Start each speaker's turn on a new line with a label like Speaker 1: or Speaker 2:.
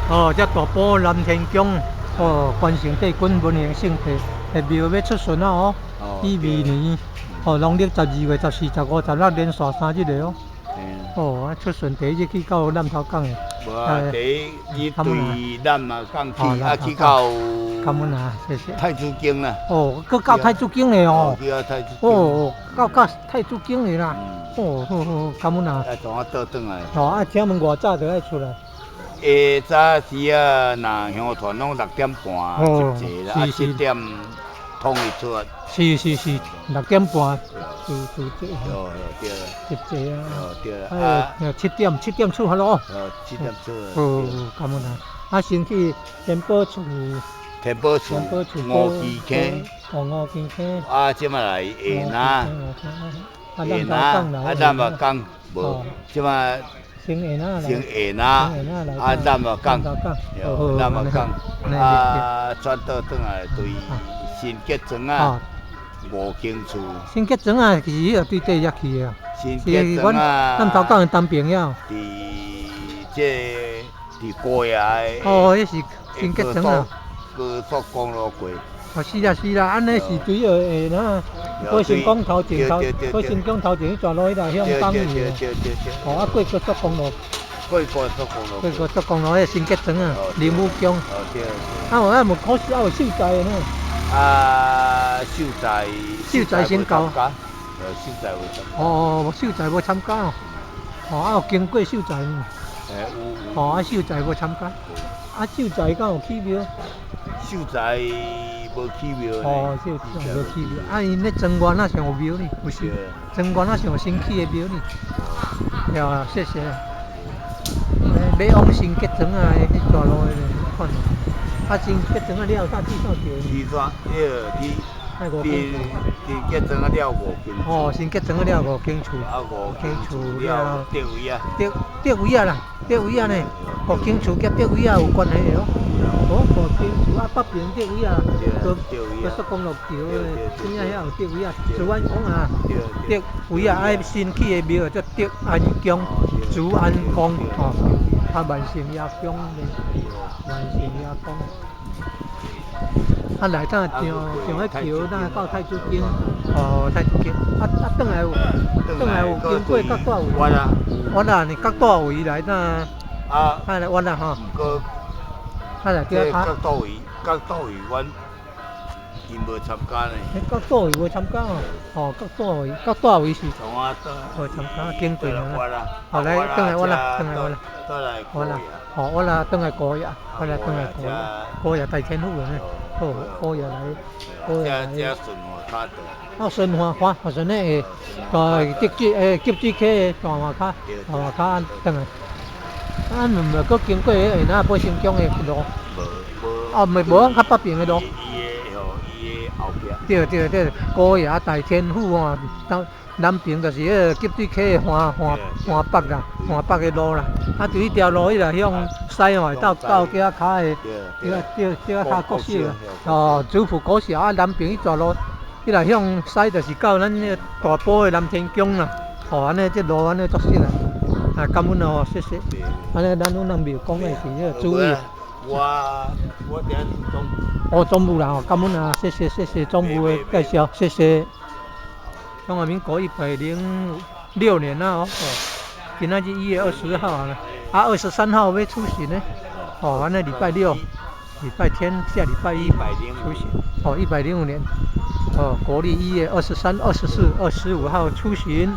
Speaker 1: 哦，這大埔南天宮，哦，關聖帝君文行聖帝的廟欲出巡啊哦，乙未年，哦，農曆12月14、15、16連續3日的哦。哦，出巡第一日去到南頭港的。
Speaker 2: 無啊，第一日對南嘛港去，啊去到。
Speaker 1: 感恩啊，謝謝。
Speaker 2: 太子宮啦。
Speaker 1: 哦，閣到太子宮的哦。
Speaker 2: 去到太子宮。
Speaker 1: 哦，到太子宮的啦。哦，好好，感恩啊。
Speaker 2: 啊，從啊倒轉來。
Speaker 1: 哦，啊，請問偌早就愛出來？
Speaker 2: 下早時啊，若鄉團攏6點半集齊啦，啊7點統一出。
Speaker 1: 是是是，6點半就就這。
Speaker 2: 哦，對。
Speaker 1: 集齊啊。
Speaker 2: 哦，對啦。
Speaker 1: 啊，7點出發咯。
Speaker 2: 哦，7點出。
Speaker 1: 哦，感恩啊！啊，先去天寶厝。
Speaker 2: 天寶厝。五支坑。
Speaker 1: 哦，五支坑。
Speaker 2: 啊，這馬來下那。
Speaker 1: 下那。
Speaker 2: 啊，南澳港無，這馬。
Speaker 1: 先下那。
Speaker 2: 先下那，啊，南澳港，南澳港，啊，轉倒轉來對新吉莊啊，五間厝。
Speaker 1: 新吉莊啊，其實對底遐去的。
Speaker 2: 新吉莊啊。
Speaker 1: 南頭港的東邊遐。
Speaker 2: 佇這佇高崖的。
Speaker 1: 哦，彼是新吉莊啊。
Speaker 2: 高速公路過。
Speaker 1: 哦，是啦是啦，按呢是對下那。過新港頭前頭，過新港頭前彼條路，彼條向東去。哦，啊過高速公路。
Speaker 2: 過高速公路。
Speaker 1: 過高速公路，彼新吉莊啊，林武宮。
Speaker 2: 哦對。
Speaker 1: 啊有啊無可惜啊有秀才的呢。
Speaker 2: 啊，秀才。
Speaker 1: 秀才先到。
Speaker 2: 秀才無參加。
Speaker 1: 哦，秀才無參加哦。哦，啊有經過秀才呢。
Speaker 2: 欸有有。
Speaker 1: 哦，啊秀才無參加。啊秀才敢有起廟？
Speaker 2: 秀才無起廟。
Speaker 1: 哦，秀才無起廟。啊，𪜶咧莊園啊，上有廟呢，有是？莊園啊，上有新起的廟呢。對啊，謝謝。欲往新吉莊啊，彼條路的款。啊，新吉莊啊了，煞去倒橋？
Speaker 2: 去煞，彼個去。伫吉莊啊了五間。
Speaker 1: 哦，新吉莊啊了五間厝。
Speaker 2: 啊，五間厝了德位啊。
Speaker 1: 德德位啊啦，德位啊呢？五間厝佮德位啊有關係的哦。哦，五間厝啊，北邊德位啊，高高速公路橋的邊仔遐有德位啊，慈安宮啊，德位啊，愛新起的廟叫德安宮，慈安宮吼，啊萬聖爺宮呢，萬聖爺宮。啊來搭上上彼橋，搭到太子宮，哦，太子宮。啊啊，轉來有，轉來有經過角大圍。我啦，你角大圍來搭。
Speaker 2: 啊。
Speaker 1: 啊來，我啦吼。啊來叫
Speaker 2: 角大圍，角大圍，阮𪜶無參加呢。
Speaker 1: 角大圍無參加哦，哦，角大圍，角大圍是。無參加，經過啦。好來，轉來我啦，轉來我啦。我啦，哦，我啦，轉來高爺，我來轉來高爺，高爺大天府的呢。好，高爺來，高爺來。哦，順化看，順咧會，大急水誒，急水溪的大華跤，大華跤轉來。啊，毋毋，閣經過彼個哪八仙宮的路。哦，毋無，較北邊的路。對對對，高爺大天府吼，南南邊就是彼個急水溪的岸岸岸北啦，岸北的路啦。啊，佇彼條路彼個向西吼，到到叫仔跤的，叫叫叫仔跤國小，哦，主婦國小啊，南邊彼條路，彼個向西就是到咱彼個大埔的南天宮啦。哦，按呢這路按呢足實啦。啊，感恩哦，謝謝。按呢，咱阮人廟講的是彼個主意。
Speaker 2: 我我佇遐總。
Speaker 1: 哦，總務啦，感恩啊，謝謝謝謝總務的介紹，謝謝。中華民國106年啦，哦，今仔日1月20號啊，啊，23號欲出巡呢，哦，按呢禮拜六、禮拜天、下禮拜一出巡，哦，105年，哦，國曆1月23、24、25號出巡。